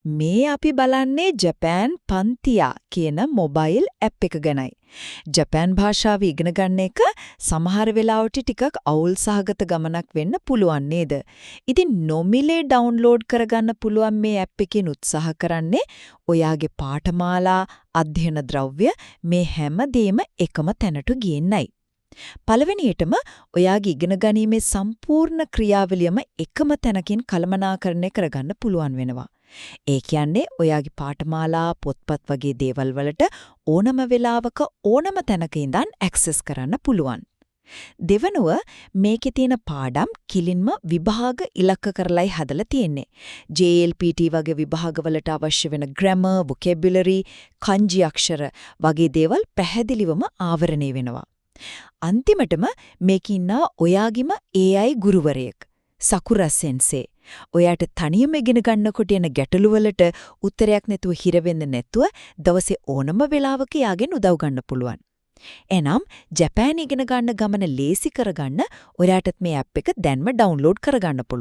මේ අපි බලන්නේ ජපාන් පන්තියා කියන මොබයිල් ඇප් එක ගැනයි. ජපාන් භාෂාව ඉගෙන ගන්න එක සමහර වෙලාවට ටිකක් අවුල් සහගත ගමනක් වෙන්න පුළුවන් නේද? ඉතින් නොමිලේ ඩවුන්ලෝඩ් කරගන්න පුළුවන් මේ ඇප් එකෙන් උත්සාහ කරන්නේ ඔයාගේ පාඨමාලා, අධ්‍යයන ද්‍රව්‍ය මේ හැම දෙයක්ම එකම තැනට ගේන්නයි. පළවෙනියටම ඔයාගේ ඉගෙන ගැනීමේ සම්පූර්ණ ක්‍රියාවලියම එකම තැනකින් කළමනාකරණය කරගන්න පුළුවන් වෙනවා. ඒ කියන්නේ ඔයාගේ පාඨමාලා, පොත්පත් වගේ දේවල් වලට ඕනම වෙලාවක ඕනම තැනක ඉඳන් ඇක්සස් කරන්න පුළුවන්. දෙවනුව, මේකේ තියෙන පාඩම් කිලින්ම විභාග ඉලක්ක කරලයි හදලා තියෙන්නේ. JLPT වගේ විභාගවලට අවශ්‍ය වෙන ග්‍රැමර්, වොකැබියුලරි, කංජි අක්ෂර වගේ දේවල් පැහැදිලිවම ආවරණය වෙනවා. අන්තිමටම මේකේ ඉන්නා ඔයාගේම AI ගුරුවරයෙක්, සකුරා සෙන්සේ. ඔයාට තනියම ඉගෙන ගන්නකොට එන ගැටලු වලට උත්තරයක් නැතුව හිර වෙන්න නැතුව දවසේ ඕනම වෙලාවක එයාගෙන් උදව් ගන්න පුළුවන්. එනම් ජපාන් ඉගෙන ගන්න ගමන ලේසි කරගන්න ඔයාටත් මේ ඇප් එක දැන්ම ඩවුන්ලෝඩ් කරගන්න පුළුවන්.